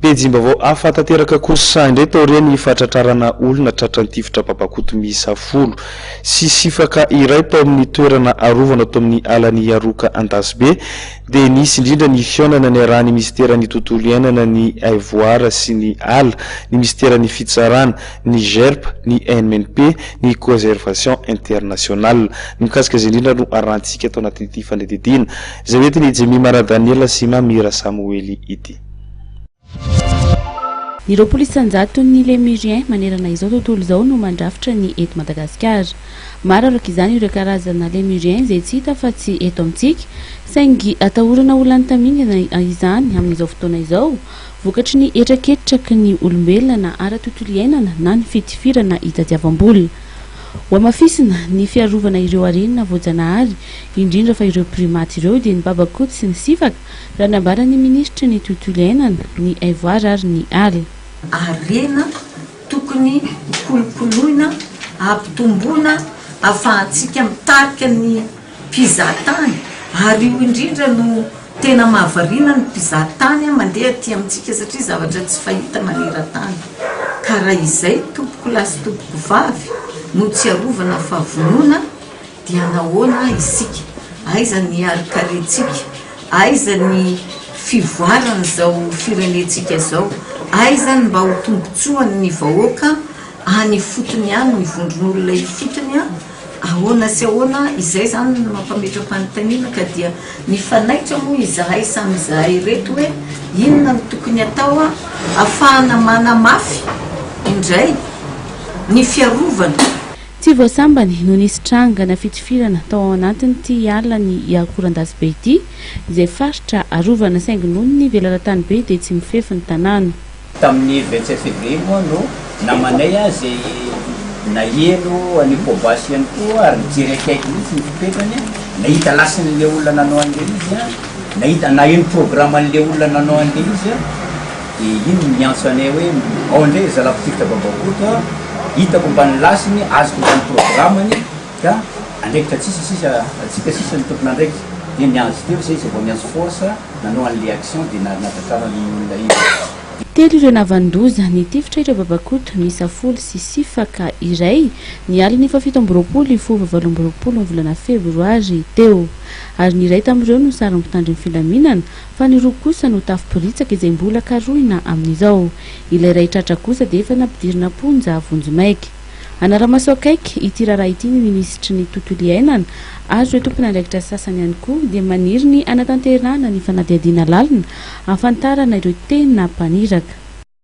Pejim-baovao hafa tanteraka kosa indray taorian'ny fahatratrarana olona tratran'ny tifitra babakoto miisa 10 sy sifaka iray tao amin'ny toerana arovana tao amin'ny alan'i Iaroka Andasibe dia nisy indrindra ny fihaonana niarahan'ny minisiteran'ny tontolo iainana, ny Haivoara sy ny ala, ny minisiteran'ny fitsarana, ny GERP, ny NMNP, ny Coservation Internationale. Ny mikasika izay indrindra no arahantsika ato anatin'ity fanadihadiana izay hoentin'i Jemima Radaniela sy Mamy Rasamoely ity. Ny 20 isan-jaton'ny lémuriens manerana izao tontolo izao no mandrafitra ny eto Madagasikara. Maro araka izany ireo karazana lémuriens izay tsy hita fa tsy eto amintsika, saingy atahorana ho lany tamingana izany amin'izao fotoana izao, vokatry ny hetraketraky ny olombelona na ara-tontolo iainana na ny fitifirana hitadiavam-bola. Hohamafisina ny fiarovana ireo harena voajanahary, indrindra fa ireo primates ireo dia ny babakoto sy ny sifaka, Raha nambaran'ny minisitry ny tontolo iainana, ny haivoara ary ny ala. Harena tokony hokolokoloina, hampitomboina ahafahantsika mitarika ny mpizahatany ary io indrindra no tena mahavariana ny mpizahatany mandeha aty amintsika satria zavatra tsy fahita maneran-tany. Ka raha izay tompoko lahy sy tompoko vavy no tsy arovana fa vonoina Dia nahoana isika? Aiza ny harin-karentsika? Aiza ny fivoaran'izao firenentsika izao? Aiza ny mba ho tombontsoan'ny vahoaka any ifotony any, ny vondron'olona ifotony? Ahoana sy ahoana? Izay izany no mampametra-panontaniana ka dia nifanaitra moa izahay samy izahay ireto hoe inona no tokony atao ahafahana manamafy indray ny fiarovana. Tsy vao sambany no nisy trangana fitifirana tao anatin'ity alan'i Iakorandasibe ity, izay faritra arovana saingy noho ny velaran-tany be dia tsy mifefy ny tanàna. Tamin'ny 27 février moa no namanay izay naheno an'io poabasy ihany koa ary nijery akaiky mihitsy ny fipetrany, nahita lasin'ilay olona nanao an'ilay izy, nahita naheno programme-n'ilay olona nanao an'ilay izy. Dia iny no niantso anay hoe ao indray ry zalahy mpitifitra babakoto a, hitako mba ny lasiny, azoko mba ny programme-ny ka andraikitra tsisa sisa, antsika sisa no tompon'andraikitra. Dia niantso teo izay, izay vao niantso force nanao an'ilay action dia nahatratrarana iny olona iny. Telo ireo nahavan-doza nitifitra ireo babakoto miisa 10 sy sifaka iray ny alin'ny faha 27 hifoha 28 ny volana febroary teo. Ary ny iray tamin'ireo no saron'ny mpitandro ny filaminana fa ny roa kosa no tafiporitsaka izay mbola karohina amin'izao. Ilay iray tratra kosa dia efa nampidirina am-ponja vonjimaika. Hanara-maso akaiky ity raharaha ity ny minisitry ny tontolo iainana ary ireo tompon'andraikitra sasany ihany koa dia maniry ny hanatanterahana ny fanadihadiana lalina hahafantarana ireo tena mpaniraka.